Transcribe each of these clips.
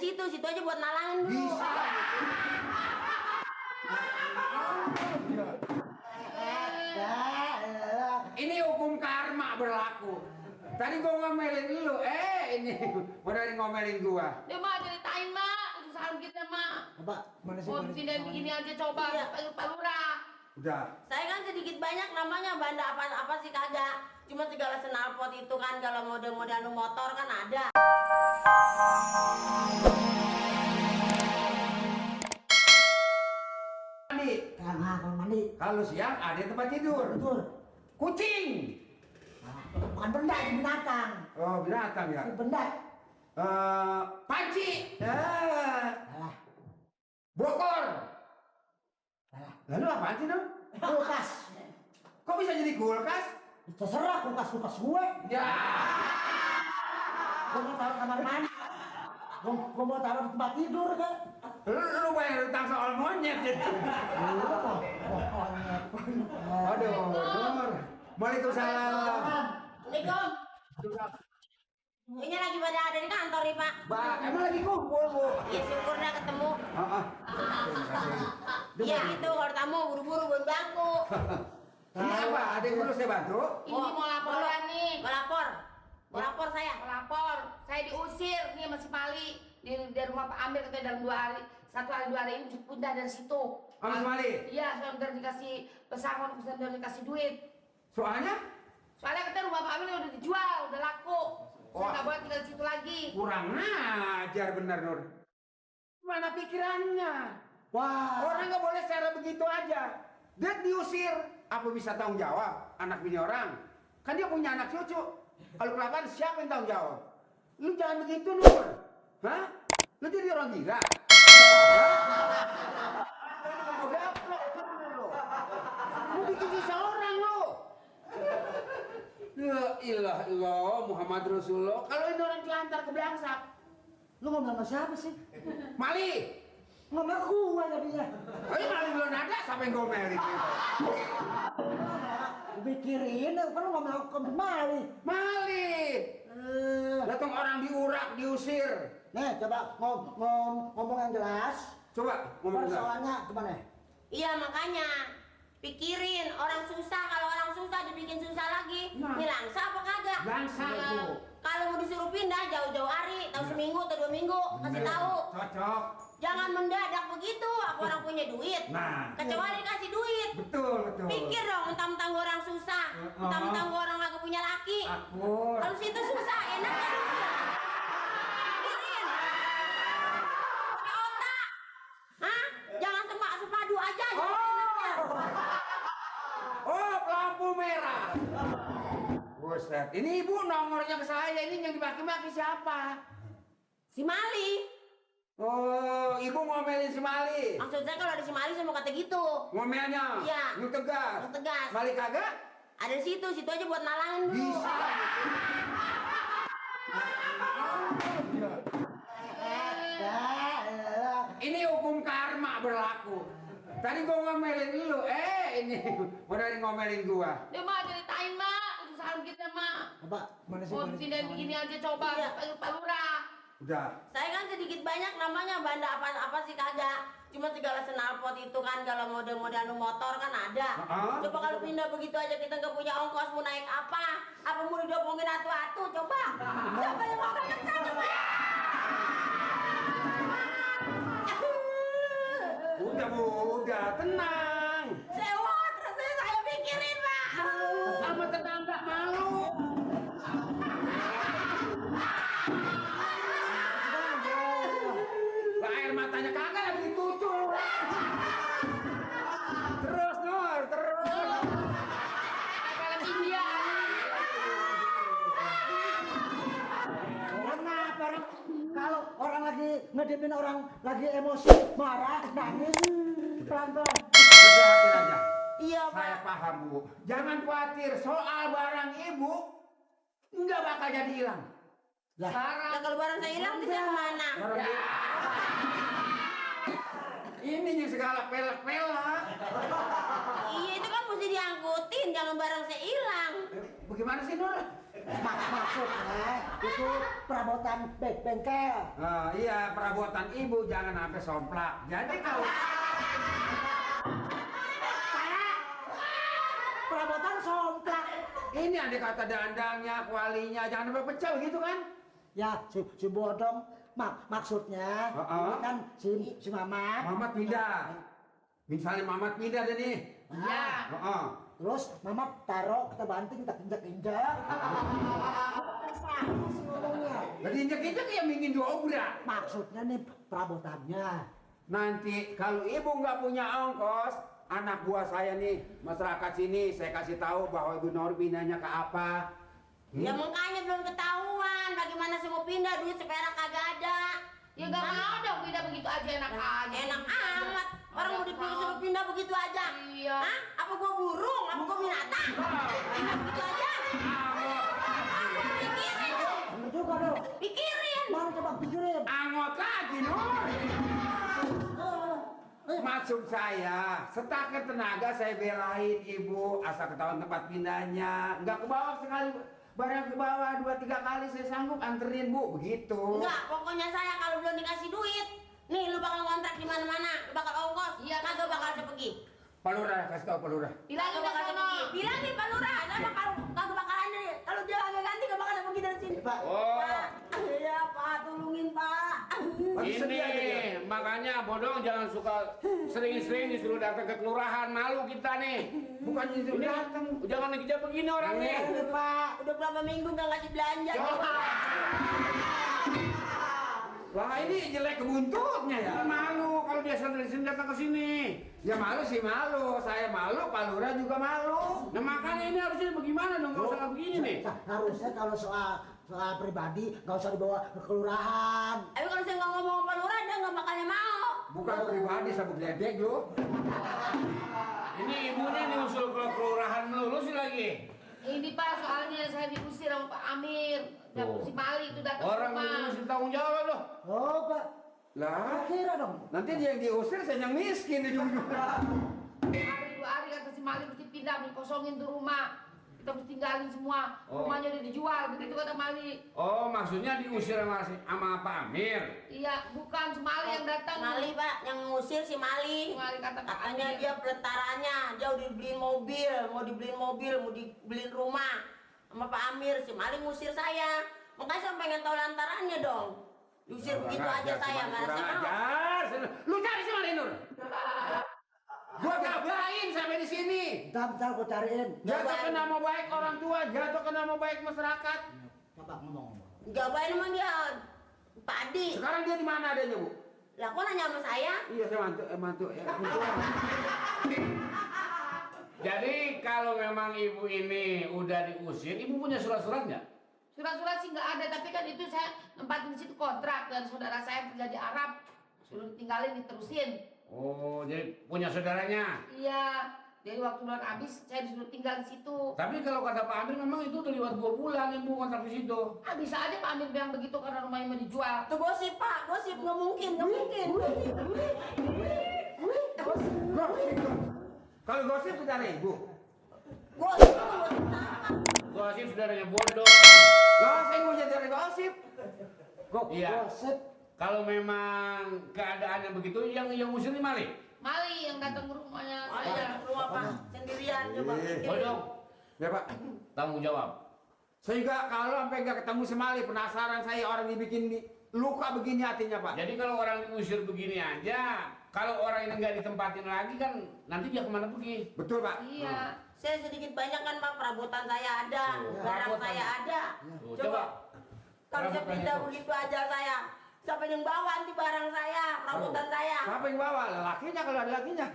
situ aja buat nalangin dulu. Bisa. Ini hukum karma berlaku. Tadi gua ngomelin lu, ini mau dari ngomelin gua. Dia mah ceritain mak, kesusahan kita mak. Apa? Mana sih? Mau pindahin begini aja coba, Pak Lurah. Udah. Saya kan sedikit banyak namanya banda apa sih kagak. Cuma segala senalpot itu kan kalau model-model motor kan ada. Mandi. Kamar mandi. Kalau siang ada tempat tidur. Betul. Kucing. Bukan benda, itu binatang. Oh, binatang ya. Itu benda. Panci. Salah. Bokor. Salah. Lalu apaan sih dong? Kulkas. Kok bisa jadi kulkas? Terserah kulkas gue. Ya. Gue mau taruh kamar mandi. Gue mau taruh tempat tidur kan. Lu bayar utang soal monyet jadi. Aduh, Nur. Waalaikumsalam. Assalamualaikum. Ini lagi pada ada di kantor nih Pak. Emang lagi kumpul, Bu? Ya syukur dah ketemu. Terima kasih. Iya itu kalau tamu buru-buru buat bangku. Ini apa? Ada yang perlu saya bantu? Ini mau laporan nih. Mau lapor saya. Melapor, saya diusir nih masih Mali dari rumah Pak Amir katanya dalam 2 hari, 1 hari 2 hari ini pindah dari situ. Mas Mali? Iya, sudah dikasih pesangon, sudah dikasih duit. Soalnya? Soalnya katanya rumah Pak Amir udah dijual, udah laku. Saya Wah. nggak boleh tinggal di situ lagi. Kurang ajar bener, Nur. Mana pikirannya? Wah. Orang nggak boleh secara begitu aja. Dia diusir. Apa bisa tanggung jawab? Anak bini orang. Kan dia punya anak cucu. Kalau kelaparan siapa yang tanggung jawab? Lu jangan begitu, Nur. Hah? Lu jadi orang gila. Lu bikin sisa orang lu. La ilaha illallah Muhammad Rasulullah. Kalau ini orang telantar ke belangsak. Lu ngomong sama siapa sih? Mali. Ngomong gue jadinya. Oh iya Mali belum ada, siapa yang gomelin? Pikirin, kan lu ngomong ke Mali. Mali. Datang orang diurak, diusir. Nih, coba ngomong yang jelas. Coba ngomong dulu. Persoalannya gimana? Iya makanya pikirin orang susah, kalau orang susah dibikin susah lagi. Nah. Ini langsa apa kagak? Langsa, Bu. Kalau mau disuruh pindah jauh-jauh hari, tahu seminggu atau 2 minggu, kasih tahu. Cocok. Jangan mendadak begitu, apa orang punya duit. Nah. Kecuali kasih duit. Betul, betul. Pikir dong, mentang-mentang gua orang susah, mentang-mentang gua orang kagak punya laki. Akur. Kalau situ susah, enak kan? Pikirin. Pakai otak. Hah? Jangan sepadu aja. enaknya. Oh, lampu merah. Buset, ini ibu nomornya ke saya, ini yang dimaki-maki siapa? Si Mali. Oh, ibu ngomelin si Mali. Maksud saya kalau ada si Mali saya mau kata gitu. Ngomelnya? Iya. Lu tegas? Lu tegas. Mali kagak? Ada di situ aja buat nalangin dulu. Bisa. Ini hukum karma berlaku. Tadi gua ngomelin lu, ini mau dari ngomelin gua. Dia mah ceritain mak, kesusahan kita mak. Apa? Mana sih? Mau pindahin begini aja coba, Iya. Pak Lurah. Udah. Saya kan sedikit banyak namanya banda apa sih kagak. Cuma segala senalpot itu kan kalau model-model motor kan ada. Coba kalau pindah begitu aja kita nggak punya ongkos mau naik apa? Apa mau didobongin atu-atu? Coba. Siapa yang mau ke sana? Udah Bu, udah tenang. Sewot, rasanya saya pikirin Pak. Sama tetangga malu. Lah air matanya kagak lagi ditutup. Terus Nur, terus. Film India. Kenapa orang kalau orang lagi ngedepin orang lagi emosi, marah, nangis, pelan-pelan. Berhati aja. Iya Saya Pak. paham Bu. Jangan khawatir soal barang ibu nggak bakal jadi hilang. Nah kalau barang saya hilang, nanti saya kemana? Barang ibu. Ini yang segala pelak-pelak. Iya itu kan mesti diangkutin, jangan barang saya hilang. Bagaimana sih Nur? Maksudnya itu perabotan bengkel. Iya, perabotan ibu jangan sampai somplak. Jadi kalau Perabotan somplak. ini ada kata dandangnya, kualinya, jangan sampai pecah gitu kan? Ya, si bodong maksudnya ini kan si Mamat. Mamat pindah. Misalnya Mamat pindah deh nih. Iya. Terus Mamat taruh kita banting kita injak-injak. Ngomongnya. Jadi injak-injak ya bikin dobrak. Maksudnya nih perabotannya. Nanti kalau ibu nggak punya ongkos, anak buah saya nih, masyarakat sini, saya kasih tahu bahwa ibu Nur pindahnya ke apa. Ya makanya belum ketahuan, bagaimana saya mau pindah, duit seperak kagak ada. Ya gak mau dong pindah begitu aja enak aja. Enak amat, orang mau disuruh pindah begitu aja. Iya. Hah? Apa gua burung? Apa gua binatang? Pindah begitu aja. Pikirin tuh, Bener juga dong. pikirin. Mana coba pikirin. Angot lagi Nur. Maksud saya, setakat tenaga saya belain ibu asal ketahuan tempat pindahnya. Nggak ke bawah sekali, barang ke bawah 2-3 kali saya sanggup anterin bu, begitu. Enggak, pokoknya saya kalau belum dikasih duit, nih lu bakal kontrak di mana-mana, lu bakal ongkos, Iya, kagak bakal saya pergi. Pak Lurah, kasih tahu Pak Lurah. Bilangin Kagak ke bakal saya sono. pergi. Bilangin Pak Lurah, saya bakal kagak bakalan deh. Kalau dia kagak ganti, kagak bakal saya pergi dari sini. Pak. Pak, iya Pak, tolongin Pak. Lagi sedih aja dia. Ini makanya bodong jangan suka sering-sering disuruh datang ke kelurahan, malu kita nih. Bukan itu Ini datang. jangan kerja begini orangnya. Udah Pak, udah berapa minggu nggak ngasih belanja. Lah ini jelek kebuntutnya ya. Malu kalau dia sering datang ke sini. Ya malu sih malu, saya malu, Pak Lurah juga malu. Nah makanya ini harusnya bagaimana dong, nggak usah begini nih. Harusnya kalau soal pribadi nggak usah dibawa ke kelurahan. Tapi kalau saya nggak ngomong sama Pak Lurah, dia nggak bakalnya mau. Bukan pribadi, sabuk ledek lu. Ini ibunya nih usul ke kelurahan melulu sih lagi. Ini Pak soalnya saya diusir sama Pak Amir. Dan Oh. si Mali itu datang ke Orang rumah. mesti tanggung jawab loh. Oh, Pak. Lah, Kira dong. nanti dia yang diusir, saya yang miskin di ujung-ujung. Hari 2 hari kata si Mali mesti pindah, mesti kosongin tuh rumah. Kita mesti tinggalin semua. Oh. Rumahnya udah dijual, begitu kata Mali. Oh maksudnya diusir sama Pak Amir. Iya, bukan si Mali yang datang. Mali Pak, yang ngusir si Mali. Mali kata Pak Katanya Amir. dia pelentaranya, dia udah dibeliin mobil, mau dibeliin rumah sama Pak Amir. Si Mali ngusir saya, makanya saya pengen tahu lantarannya dong. Diusir begitu aja saya, mana kurang saya mau. ajar. Lu cari si Malinur. Gua gabain sampai di sini. Bentar gua cariin. Jatuh ke nama baik orang tua, jatuh ke nama baik masyarakat. Coba ngomong. Gabain emang dia Pak Adi. Sekarang dia di mana adanya, Bu? Lah kok nanya sama saya? Iya, saya mantu ya. Jadi kalau memang ibu ini udah diusir, ibu punya surat-surat nggak? Surat-surat sih nggak ada, tapi kan itu saya nempatin di situ kontrak dan saudara saya kerja di Arab. Suruh ditinggalin, diterusin. Oh, jadi punya saudaranya. Iya, jadi waktu bulan habis saya disuruh tinggal di situ. Tapi kalau kata Pak Amir memang itu udah lewat 2 bulan ibu kontrak di situ. Ah, bisa aja Pak Amir bilang begitu karena rumahnya mau dijual. Tuh gosip Pak, gosip nggak mungkin, nggak mungkin. Gosip. Kalau gosip saudara ibu. Gosip tuh gosip apa? Gosip saudaranya bodoh. Lah, saya mau jadi gosip. Iya. Gosip. Kalau memang keadaannya begitu, yang usir ini Mali. Mali yang datang ke rumahnya Oh iya, saya. rumah Pak sendirian coba. pikirin. Bodoh, Ya, Pak. tanggung jawab. Sehingga kalau sampai nggak ketemu si Mali, penasaran saya orang dibikin luka begini hatinya, Pak. Jadi kalau orang diusir begini aja, kalau orang ini nggak ditempatin lagi kan nanti dia kemana pergi? Betul, Pak. Iya. Saya sedikit banyak kan Pak, perabotan saya ada, barang Perabotan. saya ada. Tuh, Coba kalau saya Perabotan pindah itu. begitu aja saya, siapa yang bawa nanti barang saya, perabotan saya? Siapa yang bawa? Lakinya kalau ada lakinya.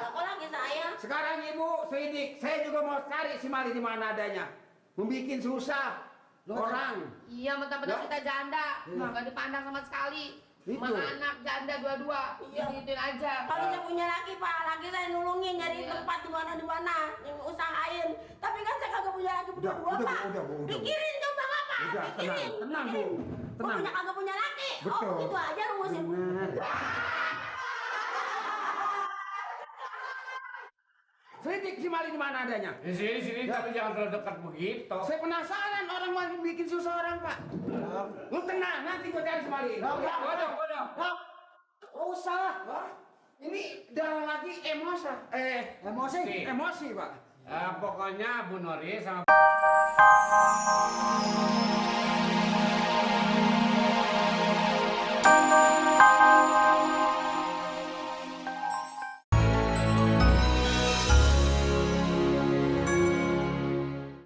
Lah kok lagi saya? Sekarang Ibu selidik, saya juga mau cari si Mali di mana adanya. Membikin susah orang. Iya, mentang-mentang Ya. kita janda, nggak dipandang sama sekali. Itu. Mana anak janda dua-dua, Iya. digituin aja. Kalau saya punya laki Pak, laki saya nulungin nyari tempat di mana, yang usahain. Tapi kan saya kagak punya laki berdua udah, Pak. udah, Bu, udah, Bu. Pikirin coba Pak, Udah, pikirin. tenang, Bu. pikirin. Tenang, Gua Bu. kagak punya laki. Betul. Oh, itu aja rumusnya. Benar. Selidik si Mali di mana adanya? Di sini, tapi jangan terlalu dekat begitu. Saya penasaran orang mau bikin susah orang, Pak. Lu tenang, nanti gua cari si Mali. Bodoh. Oh, usah. Ini darah lagi emosi. Emosi. Si. Emosi, Pak. Pokoknya Bu Nori sama